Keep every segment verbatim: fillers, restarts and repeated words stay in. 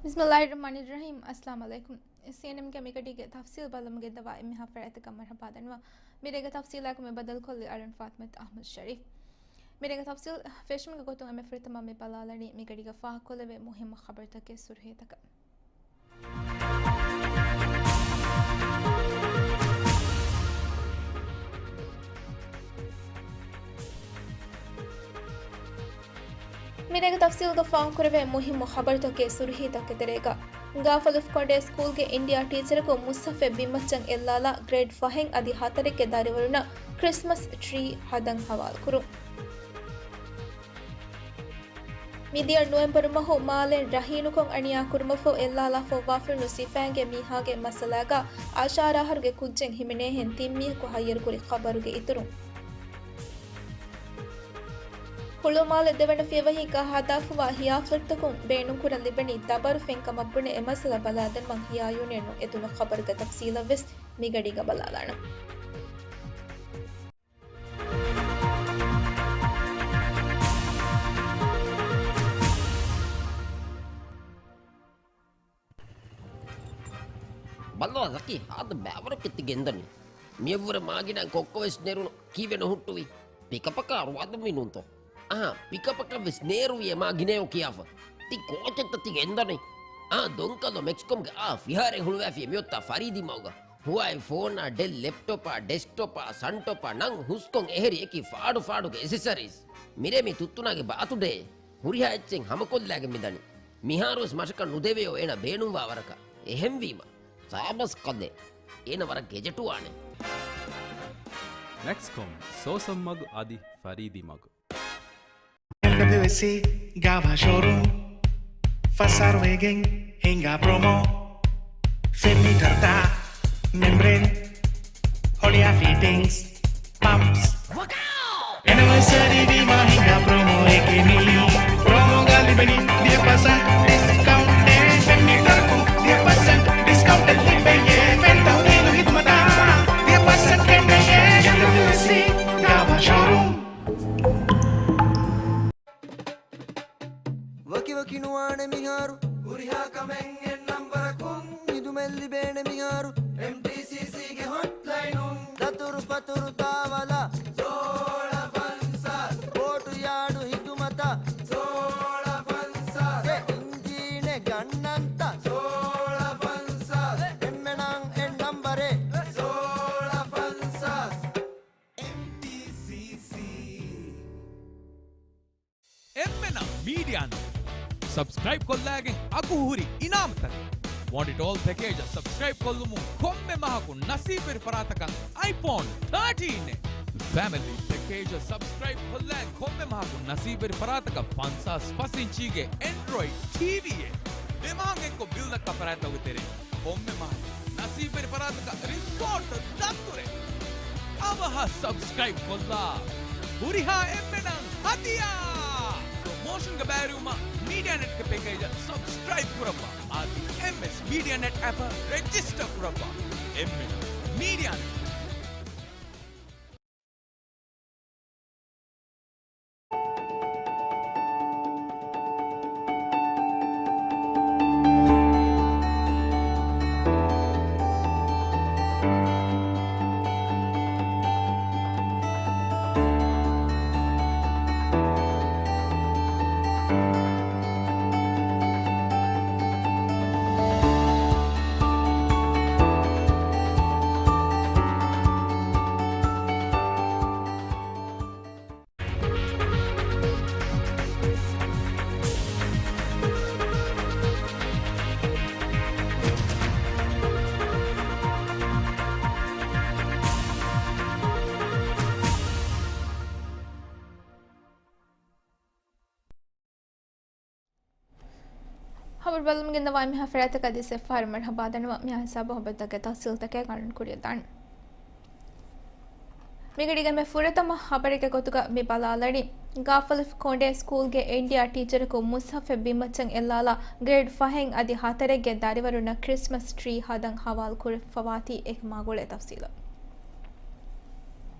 ބިސްމިއްލާހިއްރަޙްމާނިއްރަޙީމް. އައްސަލާމު ޢަލައިކުމް. ސީއެންއެމްގެ މިގަޑީގެ ތަފްސީލް ބަލަމުގެ ދަވާ އެންމެހާ ފަރާތަކަށް މަރުޙަބާ ދަންވާ. މިރޭގެ ތަފްސީލާއެކު މި ބަދަލުކޮށްލީ އަޅުން ފާތިމަތު އަޙްމަދު ޝަރީފް. މިރޭގެ ތަފްސީލް ފެށުމުގެ ގޮތުން އެންމެ ފުރަތަމަ މި ބަލާލަނީ މިގަޑީގަ ފާހަގަކޮށްލެވޭ މުހިއްމު ޚަބަރުތަކެއް ސުރުޚީތަކަށް. މިރޭގެ ތަފްސީލްގަ ފާހަގަކުރެވޭ މުހިއްމު ޚަބަރުތަކެއް ސުރުޚީތަކުގެ ތެރޭގަ. ގާފަލުފުކޮނޑޭ ސްކޫލްގެ އިންޑިއާ ޓީޗަރަކު މުޞްޙަފެއް ބިންމައްޗަށް އެއްލާލާ ގްރޭޑް ފަހެއް އަދި ހަތަރެއްގެ ދަރިވަރުންނަށް ކްރިސްމަސް ޓްރީ ހަދަން ހަވާލުކުރުން. މިދިޔަ ނޮވެމްބަރު މަހު މާލޭން ރަހީނުކޮށް އަނިޔާކުރުމަށްފަހު އެއްލާލާފަ ވާފަރުނު ސިފައިންގެ މީހާގެ މައްސަލާގަ އަށާރަ އަހަރުގެ ކުއްޖެއް ހިމެނޭހެން ތިން މީހަކު ހައްޔަރުކުރި ޚަބަރުގެ އިތުރުން. ހުޅުމާލެ ދެވަނަ ފިޔަވަހީގަ ހަދާފަވާ ހިޔާ ފްލެޓްތަކުން ބޭނުންކުރަން ލިބެނީ ދަބަރު ފެން ކަމަށް ބުނެ އެ މައްސަލަ ބަލާދެންވަން ހިޔާ ޔޫނިއަނުން އެދުނު ޚަބަރުގެ ތަފްސީލަށްވެސް މިގަޑީގަ ބަލާލާނަން. ބައްލަވާ ޒަކީ، ހާދަ ބައިވަރަކަށް ތި ގެންދަނީ. މިއަށްވުރެ މާގިނަ ކޮއްކޮ ވެސް ނެރުނު ކީއްވެ ނުހުއްޓުވީ؟ ޕިކަޕަކާ ރުވާދުންވީ ނޫންތޯ؟ އަހާ، ޕިކަޕަކަށް ވެސް ނޭރުވިއޭ މާ ގިނައޯ ކިޔާފަ. ތި ކޯޗެއްތަ ތި ގެންދަނީ؟ އާ، ދޮންކަލޯ މެކްސްކޮމްގެ އާ ފިހާރައެއް ހުޅުވާފިޔޭ މިއޮތާ ފަރީދީ މަގުގަ. ހުވާއި ފޯނާ، ޑެލް ލެޕްޓޮޕާ، ޑެސްކްޓޮޕާ، ސަންޓޮޕާ، ނަން ހުސްކޮން އެހެރި އެކި ފާޑު ފާޑުގެ އެސެސަރީސް. މިރޭ މި ތުއްތުނާގެ ބާތުޑޭ ހުރިހާ އެއްޗެއް ހަމަކޮށްލާގެން މިދަނީ. މިހާރުވެސް މަށަކަށް ނުދެވެޔޯ އޭނަ ބޭނުންވާ ވަރަކަށް. އެހެންވީމަ، ސާބަސް ކަލޭ. އޭނަ ވަރަށް ގެޖެޓުވާނެ. މެކްސްކޮމް، ސޯސަން މަގު އަދި ފަރީދީ މަގު. އެމްޑަބްލިއުއެސްސީ ގާވާ ޝޯރޫމް. ފަސް އަހަރު ވެގެން ހިނގާ ޕްރޮމޯ. ފެން މީޓަރުތައް، މެމްބްރޭން، ހޮޅިއާ ފިޓިންގްސް، ޕަމްޕްސް. އެނިވަރސަރީ ވީމާ ހިނގާ ޕްރޮމޯއެކޭ މީ. ޕްރޮމޯގަ ލިބެނީ ދިހަ ޕަސެންޓް ޑިސްކައުންޓެއް. ފެން މީޓަރަކުން ދިހަ ޕަސެންޓް ޑިސްކައުންޓެއް ލިބެޔޭ. ފެން ތަހުލީލު ހިދުމަތާ ދިހަ ޕަސެންޓް ކެނޑެޔޭ. އެމްޑަބްލިއުއެސްސީ ގާވާ ޝޯރޫމް. ވަކިވަކި ނުވާނެ މިހާރު ހުރިހާ ކަމެއް އެއް ނަންބަރަކުން. ހިދުމަތް ލިބޭނެ މިހާރު އެމްޓީސީސީގެ ހޮޓްލައިނުން. ދަތުރު ފަތުރު ތާވަލާ ސޯޅަ ފަންސާސް. ބޯޓު ޔާޑު ހިދުމަތަށް ސޯޅަ ފަންސާސް. އެ އިންޖީނެއް ގަންނަންތަ ސޯޅަ ފަންސާސް. އެންމެނަށް އެއް ނަންބަރެއް ސޯޅަ ފަންސާސް. އެމްޓީސީސީ. އެންމެނަށް މީޑިއާ ނެޓް ސަބްސްކްރައިބް ކޮށްލާގެން އަގު ހުރި އިނާމުތަކެއް. ވޯންޓް އިޓް އޯލް ޕެކޭޖަށް ސަބްސްކްރައިބް ކޮށްލުމުން ކޮންމެ މަހަކު ނަސީބުވެރި ފަރާތަކަށް އައިފޯން ތާޓީން އެއް. ފެމިލީ ޕެކޭޖަށް ސަބްސްކްރައިބް ކޮށްލާ ކޮންމެ މަހަކު ނަސީބުވެރި ފަރާތަކަށް ފަންސާސް ފަސް އިންޗީގެ އެންޑްރޮއިޑް ޓީވީއެއް. ދެ މަހަށް އެއްކޮށް ބިލް ދައްކާ ފަރާތްތަކުގެ ތެރެއިން ކޮންމެ މަހަކު ނަސީބުވެރި ފަރާތަކަށް ރިސޯޓް ދަތުރެއް. އަވަހަށް ސަބްސްކްރައިބް ކޮށްލާ ހުރިހާ އެންމެނަށް ހަދިޔާ! ޕްރޮމޯޝަންގެ ބައިވެރިވުމަށް މީޑިއާ ނެޓްގެ ޕެކޭޖަށް ސަބްސްކްރައިބް ކުރައްވާ. އަދި އެމްއެސް މީޑިއާ ނެޓް އެޕަށް ރެޖިސްޓަރ ކުރައްވާ. އެންމެނަށް މީޑިއާ ނެޓް. ޚަބަރު ބަލަމުން ގެންދަވާ އެންމެހާ ފަރާތަކަށް އަދި އެއްފަހަރު މަރުޙަބާ ދަންނަވަން. މިހާ ހިސާބު ހަބަރުތަކުގެ ތަފްސީލްތަކެއް އަޅުން ކުރިއަށް ދާން. މިގަޑީގެ އެންމެ ފުރަތަމަ ޚަބަރެއްގެ ގޮތުގަ މި ބަލާލަނީ، ގާފަލުފުކޮނޑޭ ސްކޫލްގެ އިންޑިއާ ޓީޗަރަކު މުޞްޙަފެއް ބިންމައްޗަށް އެއްލާލާ ގްރޭޑް ފަހެއް އަދި ހަތަރެއްގެ ދަރިވަރުންނަށް ކްރިސްމަސް ޓްރީ ހަދަން ހަވާލު ކުރެފަވާތީ އެކަމާ ގުޅޭ ތަފްސީލަށް.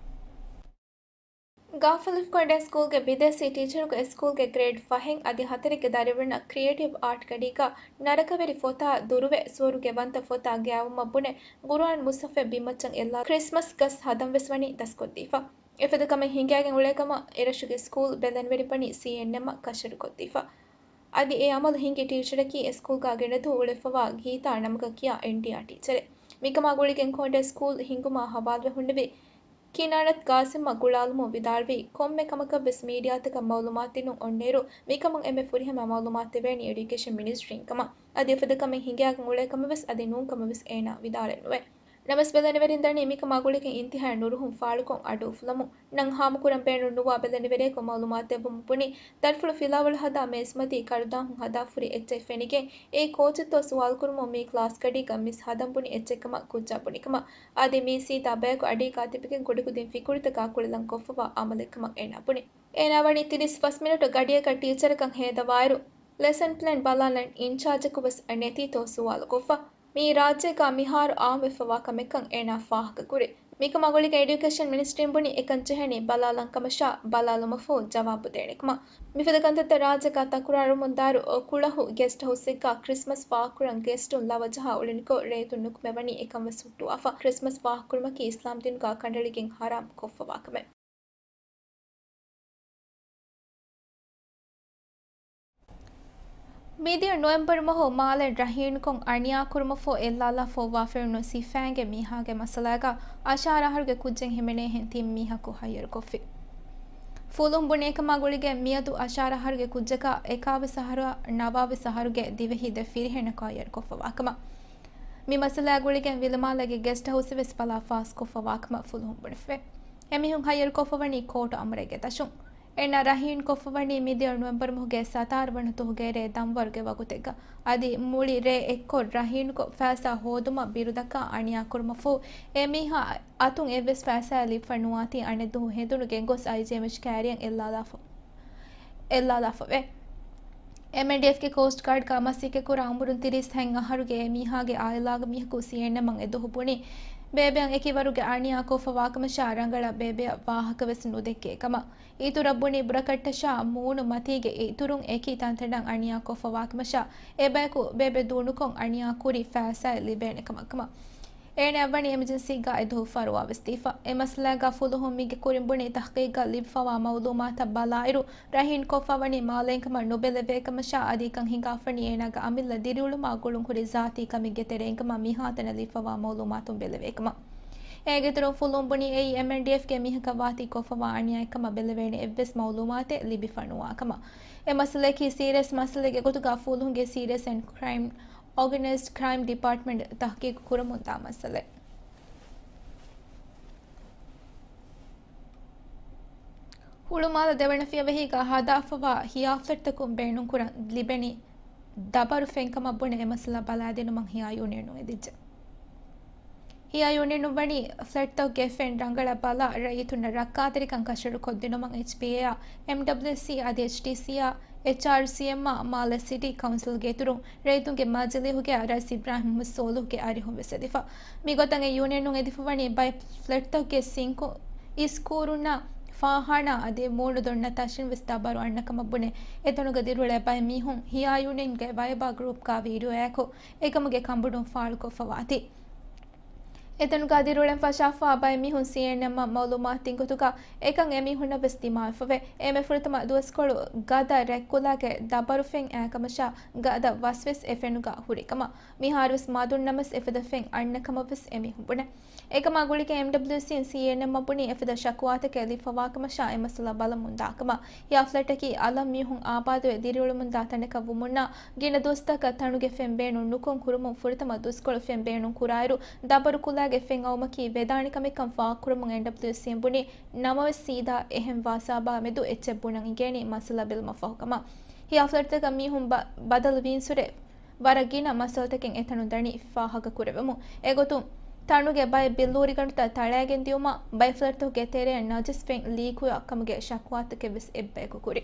ގާފަލުފިކޮނޑޭ ސްކޫލްގެ ބިދޭސީ ޓީޗަރަކު އެ ސްކޫލްގެ ގްރޭޑް ފަހެއް އަދި ހަތަރެއްގެ ދަރިވަރުންނަށް ކްރިއޭޓިވް އާޓް ގަޑީގަ ނަރަކަވެރި ފޮތާ ދުރުވެ ސުވަރުގެ ވަންތަ ފޮތާ ގާއިމްކުރުމަށް ބުނެ، ގުރުއާން މުޞްޙަފެއް ބިންމައްޗަށް އެއްލާ ކްރިސްމަސް ގަސް ހަދަން ވެސް ވަނީ ދަސްކޮށްދީފަ. އެފަދަ ކަމެއް ހިނގައިގެން އުޅޭ ކަމަށް އެރަށުގެ ސްކޫލް ބެލެނިވެރިން ވަނީ ސީއެންއެމްއަށް ކަށަވަރުކޮށްދީފަ. އަދި އެ އަމަލު ހިނގި ޓީޗަރަކީ އެ ސްކޫލްގަ ގިނަދުވަހު އުޅެފަވާ ގީތާ ނަމަކަށް ކިޔާ އެންޑީއާ ޓީޗަރެއް. މިކަމާ ގުޅިގެން ކޮނޑޭ ސްކޫލް ހިނގުމާ ހަވާލުވެ ހުންނެވި ކިނާނަތް ގާސިމްއަށް ގުޅާލުމުން ވިދާޅުވީ، ކޮންމެ ކަމަކަށްވެސް މީޑިއާތަކަށް މައުލޫމާތު ދިނުން އޮންނައިރު، މިކަމުން އެންމެ ފުރިހަމަ މައުލޫމާތު ދެވޭނީ އެޑިއުކޭޝަން މިނިސްޓްރީން ކަމަށް. އަދި އެފަދަ ކަމެއް ހިނގާގެން އުޅޭ ކަމަށްވެސް އަދި ނޫން ކަމަށްވެސް އޭނާ ވިދާޅުވެފައި. ނަމަވެސް ބެލެނިވެރިން ދަނީ މިކަމާ ގުޅިގެން އިންތިހާއަށް ނުރުހުން ފާޅުކޮށް އަޑު އުފުލަމުން. ނަން ހާމަކުރަން ބޭނުން ނުވާ ބެލެނިވެރިޔަކު މައުލޫމާތު ދެއްވުމުން ބުނި، ދަރިފުޅު ފިލާވަޅު ހަދާ މޭޒުމަތީ ކަރުދާހުން ހަދާފަ ހުރި އެއްޗެއް ފެނިގެން، އެއީ ކޯޗެއްތޯ ސުވާލުކުރުމުން މީ ކްލާސްގަޑީގަ މިސް ހަދަން ބުނި އެއްޗެއްކަމަށް ކުއްޖާ ބުނިކަމަށް. އަދި މީސް ސީދާ ބަޔަކު އަޑީގާ ތިބިގެން ކުޑަކުދިން ފިކުރުތަކާ ކުޅެލަން ކޮށްފަވާ އަމަލެއްކަމަށް އޭނާ ބުނި. އޭނާ ވަނީ ތިރީސް ފަސް މިނެޓު ގަޑިއަކަށް ޓީޗަރަކަށް ހޭދަވާއިރު، ލެސަން ޕްލޭން ބަލާލަން އިންޗާޖަކުވެސް ނެތީތޯ ސުވާލުކޮށްފަ. މިއީ ރާއްޖޭގަ މިހާރު އާއްމުވެފަވާ ކަމެއްކަން އޭނާ ފާހަގަކުރި. މިކަމާ ގުޅިގެން އެޑިއުކޭޝަން މިނިސްޓްރީން ބުނި އެކަން ޖެހެނީ ބަލާލަން ކަމަށާ ބަލާލުމަށްފަހު ޖަވާބު ދޭނެ ކަމަށް. މިފަދަ ކަންތައްތައް ރާއްޖޭގަ ތަކުރާރުވަމުންދާއިރު ކުޅަހު ގެސްޓް ހައުސްއެއްގަ ކްރިސްމަސް ފާހަގަކުރަން ގެސްޓުން ލަވަ ޖަހާ އުޅެނިކޮށް ރޭތުން ނުކުމެވަނީ އެކަންވެސް ހުއްޓުވާފަ. ކްރިސްމަސް ފާހަގަކުރުމަކީ އިސްލާމްދީނުގަ ކަނޑައެޅިގެން ހަރާމް ކޮށްފަވާ ކަމެއް. މިދިޔަ ނޮވެމްބަރު މަހު މާލެ ރަހީނުކޮށް އަނިޔާކުރުމަށްފަހު އެއްލާލާފަ އޮއްވާފައިވުނު ސިފައިންގެ މީހާގެ މައްސަލާގަ އަށާރަ އަހަރުގެ ކުއްޖެއް ހިމެނޭހެން ތިން މީހަކު ހައްޔަރުކޮށްފި. ފުލުހުން ބުނޭ ކަމާ ގުޅިގެން މިއަދު އަށާރަ އަހަރުގެ ކުއްޖަކަށް އެކާވީސް އަހަރާ ނަވާވީސް އަހަރުގެ ދިވެހި ދެ ފިރިހެނަކު ހައްޔަރުކޮށްފަވާ ކަމަށް. މި މައްސަލާ ގުޅިގެން ވިލުމާލޭގެ ގެސްޓް ހައުސްވެސް ބަލާ ފާސްކޮށްފަވާ ކަމަށް ފުލުހުން ބުނެފަވޭ. އެމީހުން ހައްޔަރުކޮށްފަވަނީ ކޯޓު އަމުރެއްގެ ދަށުން. އޭނާ ރަހީންކޮށްފަވަނީ މިދިޔަ ނޮވެމްބަރު މަހުގެ ސަތާރަ ވަނަ ދުވަހުގެ ރޭ ދަންވަރުގެ ވަގުތެއްގަ. އަދި މުޅި ރޭ އެއްކޮށް ރަހީނުކޮށް ފައިސާ ހޯދުމަށް ބިރުދައްކާ އަނިޔާ ކުރުމަށްފަހު އެމީހާ އަތުން އެއްވެސް ފައިސާއެއް ލިބިފަ ނުވާތީ އަނެއް ދުވަހު ހެނދުނު ގެންގޮސް އައިޖީއެމްއެޗް ކައިރިއަށް އެއްލާލާފަ، އެއްލާލާފަވޭ. އެމްއެންޑީއެފްގެ ކޯސްޓް ގާޑްގެ މަސީކެކުރާ އުމުރުން ތިރީސް ހަތް އަހަރުގެ އެމީހާގެ އާއިލާގެ މީހަކު ސީއެންއެމްއަށް އެދުވަހު ބުނި، ބޭބެއަށް އެކި ވަރުގެ އަނިޔާ ކޮށްފަވާކަމަށާ ރަނގަޅަށް ބޭބެއަށް ވާހަކަވެސް ނުދެއްކޭ ކަމަށް. އިތުރަށް ބުނި ބުރަކަށްޓަށާ މޫނު މަތީގެ އިތުރުން އެކި ތަންތަނަށް އަނިޔާ ކޮށްފަވާކަމަށާ އެބަޔަކު ބޭބެ ދޫނުކޮށް އަނިޔާ ކުރި ފައިސާއެއް ލިބޭނެ ކަމަށް ކަމަށް. އޭނައަށް ވަނީ އެމަޖެންސީގަ އެދުވަހު ފަރުވާވެސް ދީފަ. އެ މައްސަލާގަ ފުލުހުން މީގެ ކުރިން ބުނި ތަހްޤީޤްގަ ލިބިފަވާ މައުލޫމާތަށް ބަލާއިރު، ރަހީން ކޮށްފަވަނީ މާލޭން ކަމަށް ނުބެލެވޭ ކަމަށާ، އަދި ކަން ހިނގާފަނީ އޭނާގެ އަމިއްލަ ދިރިއުޅުމާ ގުޅުންހުރި ޒާތީ ކަމެއްގެ ތެރެއިން ކަމަށް މިހާތަނަށް ލިބިފަވާ މައުލޫމާތުން ބެލެވޭ ކަމަށް. އޭގެ އިތުރުން ފުލުހުން ބުނީ އެއީ އެމްއެންޑީއެފްގެ މީހަކަށް ވާތީ ކޮށްފަވާ އަނިޔާއެއްކަމަށް ބެލެވޭނެ އެއްވެސް މައުލޫމާތެއް ލިބިފަ ނުވާ ކަމަށް. އެ މައްސަލައަކީ ސީރިއަސް މައްސަލައެއްގެ ގޮތުގަ ފުލުހުންގެ ސީރިއަސް އެންޑް ކްރައިމް އޯގަނައިޒްޑް ކްރައިމް ޑިޕާޓްމަންޓް ތަހްޤީޤު ކުރަމުންދާ މައްސަލައެއް. ހުޅުމާލަ ދެވަނަ ފިޔަވަހީގަ ހަދާފަވާ ހިޔާ ފްލެޓްތަކުން ބޭނުންކުރަން ލިބެނީ ދަބަރު ފެންކަމަށް ބުނެ އެ މައްސަލަ ބަލާދިނުމަށް ހިޔާ ޔޫނިއަނުން އެދިއްޖެ. ހިޔާ ޔޫނިއަނުން ވަނީ ފްލެޓްތަކުގެ ފެން ރަނގަޅަށް ބަލާ، ރައްޔިތުންނަށް ރައްކާތެރިކަން ކަށަވަރުކޮށްދިނުމަށް އެޗްޕީއޭއާ، އެމްޑަބްލިއުސީ އަދި އެޗްޑީސީއާ، އެޗްއާރްސީއެމްއާ، މާލެ ސިޓީ ކައުންސިލްގެ އިތުރުން ރައްޔިތުންގެ މަޖިލީހުގެ ރައީސް އިބްރާހިމް މުހައްމަދު ސޯލިހުގެ އަރިހުން ވެސް އެދިފަ. މިގޮތަށް އެ ޔޫނިއަނުން އެދިފަވަނީ ބައެއް ފްލެޓްތަކުގެ ސިންކު، އިސްކޫރުންނާ ފާޚާނާ އަދި މޫނު ދޮންނަ ތަށިން ވެސް ދަބަރު އަންނަ ކަމަށް ބުނެ، އެތަނުގަ ދިރިއުޅޭ ބައެއް މީހުން ހިޔާ ޔޫނިއަންގެ ވައިބާ ގްރޫޕްގަ ވީޑިއޯއާއެކު އެކަމުގެ ކަނބޮޑުން ފާޅުކޮށްފަވާތީ. އެތަނުގަ ދިރިއުޅެން ފަށާފަވާ ބައެއް މީހުން ސީއެންއެމްއަށް މައުލޫމާތު ދިން ގޮތުގަ އެކަން އެމީހުންނަށް ވެސް ދިމާވެފަވޭ. އެންމެ ފުރަތަމަ ދުވަސްކޮޅު ގަދަ ރެއްކުލާގެ ދަބަރު ފެން އައި ކަމަށާ ގަދަ ވަސް ވެސް އެ ފެނުގަ ހުރި ކަމަށް. މިހާރުވެސް މަދުން ނަމަވެސް އެފަދަ ފެން އަންނަ ކަމަށް ވެސް އެމީހުން ބުނޭ. އެކަމާ ގުޅިގެން އެމްޑަބްލިއުސީން ސީއެންއެމްއަށް ބުނީ އެފަދަ ޝަކުވާތަކެއް ލިބިފަވާކަމަށާ އެ މައްސަލަ ބަލަމުން ދާކަމަށް. ހިޔާ ފްލެޓަކީ އަލަށް މީހުން އާބާދުވެ ދިރިއުޅެމުންދާ ތަނަކަށް ވުމުންނާ، ގިނަ ދުވަސްތަކަށް ތަނުގެ ފެން ބޭނުން ނުކޮށް ހުރުމުން ފުރަތަމަ ދުވަސްކޮޅު ފެން ބޭނުން ކުރާއިރު، ދަބަރު ކުލާގެ ފެން އައުމަކީ ވެދާނެ ކަމެއްކަން ފާހަގަކުރަމުން އެމްޑަބްލިއުސީން ބުނީ، ނަމަވެސް ސީދާ އެހެން ވާސާބާ މެދު އެއްޗެއް ބުނަން އިނގޭނީ މައްސަލަ ބެލުމަށްފަހު ކަމަށް. ހިޔާ ފްލެޓްތަކަށް މީހުން ބަ-، ބަދަލު ވީންސުރެ، ވަރަށް ގިނަ މައްސަލަތަކެއް އެތަނުން ދަނީ ފާހަގަކުރެވެމުން. އެގޮތުން، ތަނުގެ ބައެއް ބިއްލޫރިގަނޑުތައް ތަޅައިގެން ދިއުމާ، ބައެއް ފްލެޓްތަކުގެ ތެރެއަށް ނަޖިސް ފެން ލީކުވާ ކަމުގެ ޝަކުވާތަކެއް ވެސް އެއްބަޔަކު ކުރި.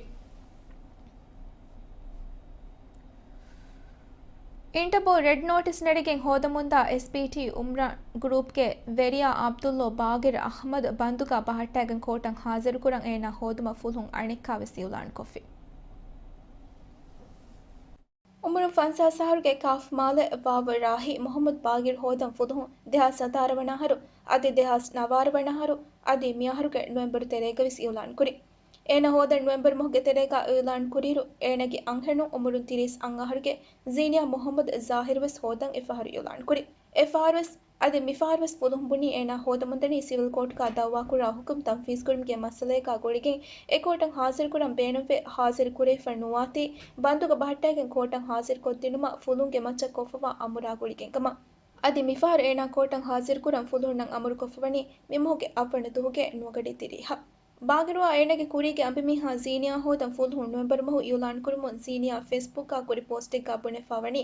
އިންޓަޕޯލް ރެޑް ނޯޓިސް ނެރެގެން ހޯދަމުންދާ އެސްޕީޓީ އުމްރާ ގްރޫޕްގެ ވެރިޔާ އަބްދުއްލޯ ބާގިރު އަޙްމަދު ބަންދުގަ ބަހައްޓާގެން ކޯޓަށް ހާޒިރުކުރަން އޭނާ ހޯދުމަށް ފުލުހުން އަނެއްކާވެސް އިއުލާންކޮށްފި. އުމުރުން ފަންސާސް އަހަރުގެ ކާފް މާލެ ވާވަ ރާހި މުޙައްމަދު ބާގިރު ހޯދަން ފުލުހުން ދެހާސް ސަތާރަ ވަނަ އަހަރު އަދި ދެހާސް ނަވާރަ ވަނަ އަހަރު އަދި މިއަހަރުގެ ނޮވެމްބަރު ތެރޭގަވެސް އިއުލާންކުރި. އޭނާ ހޯދަން ނޮވެމްބަރު މަހުގެ ތެރޭގަ އިއުލާންކުރިއިރު، އޭނާގެ އަންހެނުން އުމުރުން ތިރީސް އަށް އަހަރުގެ ޒީނިޔާ މުޙައްމަދު ޒާހިރުވެސް ހޯދަން އެފަހަރު އިއުލާންކުރި. އެފަހަރުވެސް އަދި މިފަހަރުވެސް ފުލުހުން ބުނީ އޭނާ ހޯދަމުންދަނީ ސިވިލް ކޯޓުގަ ދައުވާކުރާ ހުކުމް ތަންފީޒްކުރުމުގެ މައްސަލައެއްގަ ގުޅިގެން އެ ކޯޓަށް ހާޒިރުކުރަން ބޭނުންވެ ހާޒިރު ކުރެވިފަ ނުވާތީ، ބަންދުގަ ބަހައްޓާގެން ކޯޓަށް ހާޒިރުކޮށްދިނުމަށް ފުލުހުންގެ މައްޗަށް ކޮށްފަވާ އަމުރާ ގުޅިގެންކަމަށް. އަދި މިފަހަރު އޭނާ ކޯޓަށް ހާޒިރުކުރަން ފުލުހުންނަށް އަމުރުކޮށްފަވަނީ މިމަހުގެ އަށްވަނަ ދުވަހުގެ ނުވަގަޑި ތިރީހަށް. ބާގިރުއާ އޭނާގެ ކުރީގެ އަނބިމީހާ ޒީނިޔާ ހޯދަން ފުލުހުން ނޮވެމްބަރު މަހު އިއުލާންކުރުމުން ޒީނިޔާ ފޭސްބުކްގަ ކުރި ޕޯސްޓެއްގަ ބުނެފަވަނީ،